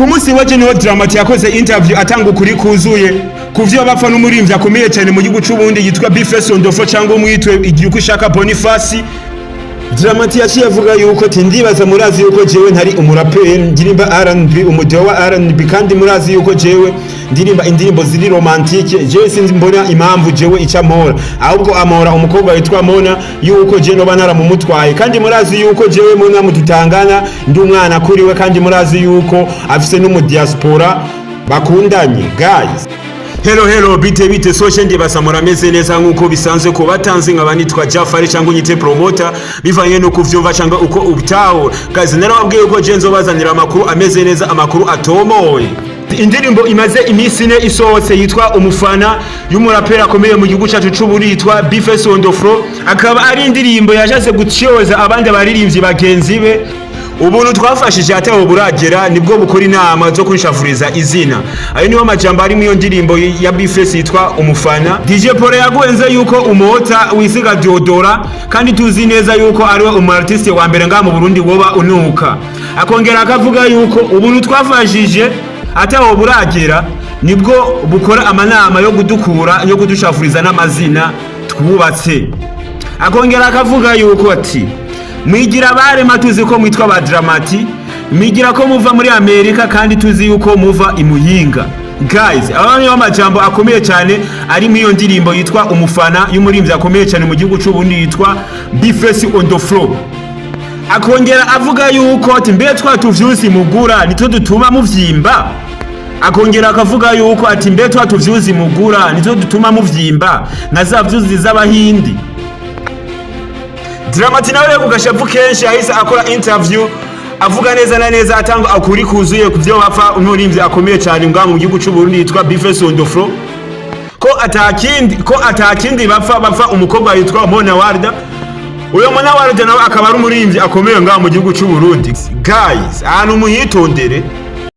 Ku munsi w'ejo niho Drama-T yakoze interview, atanga ukuri kuzuye ku vyo bapfa n'umuririmbyi akomeye cyane mu gihugu c'Uburundi yitwa B-Face on the floor, cyangwa umwitwe igihe uko ushaka, Boniface. Drama-T yaciye avuga yuko ati: "Ndibaza murazi yuko jewe ntari umuraperi, ndirimba R&B, umudeho wa R&B, kandi murazi yuko jewe ndirimba indirimbo ziri romantique. Jewe sinzi mbona impamvu jewe ica mpora, ahubwo amora umukobwa witwa Mona, yuko jewe noba naramumutwaye. Kandi murazi yuko jewe Mona mututangana, ndi umwana kuri we, kandi murazi yuko afise n'umudiaspora bakundanye." Guys, hello hello, bite bite social? Ndibasa murameze neza nkuko bisanzwe. Ko batanze nkaba nitwa Jafari cyangwa unyite promoter, bivanye no kuvyumva cyangwa uko ubitahura. Guys, narababwiye ko je nzobazanira amakuru ameze neza, amakuru atomoye. Indirimbo imaze iminsi 4 isohotse yitwa Umufana, y'umuraperi akomeye mu gihugu cyacu c'Uburundi yitwa B-Face on the floor, akaba ari indirimbo yashatse gutyoza abandi baririmbyi bagenzi be. "Ubuntu twafashije ataho buragera nibwo bukora inama zo kunshafuriza izina." Ayo niyo majambo ari mu ndirimbo ya B-Face yitwa Umufana. DJ Paul yaguhenze yuko umota wisiga deodorant, kandi tuzi neza yuko ariwe umu artiste wa mbere ngaha mu Burundi woba unuka. Akongera akavuga yuko ubuntu twafashije ataho buragera nibwo bukora amanama yo kudukura, yo kudushafuriza n'amazina twubatse. Akongera akavuga yuko ati: "Mwigira barema, tuzi ko mwitwa ba Drama-T, mwigira ko muva muri Amerika, kandi tuzi yuko muva i Muyinga." Guys, aba niyo majambo akomeye cyane ari muri iyo ndirimbo yitwa Umufana, y'umuririmbyi akomeye cyane mu gihugu c'Uburundi yitwa B-Face on the floor. Akongera avuga yuko ati: "Mbe twa tuvyusi mugura nitwo dutuma muvyimba?" Akongera akavuga yuko ati: "Mbe twa tuvyuzi mugura nitwo dutuma muvyimba nka za vyuzi z'Abahindi?" Drama-T nawe ku gashavu kenshi yahise akora interview, avuga neza na neza, atanga ukuri kuzuye ku byo bapfa umuririmbyi akomeye cyane ngaha mu gihugu cy'u Burundi yitwa B-Face on the floor, ko atakindi bapfa umukobwa yitwa Mona Warda. Uyo Mona Warda nawe akaba ari umuririmbyi akomeye ngaha mu gihugu cy'u Burundi. Guys, ahantu muhitondere.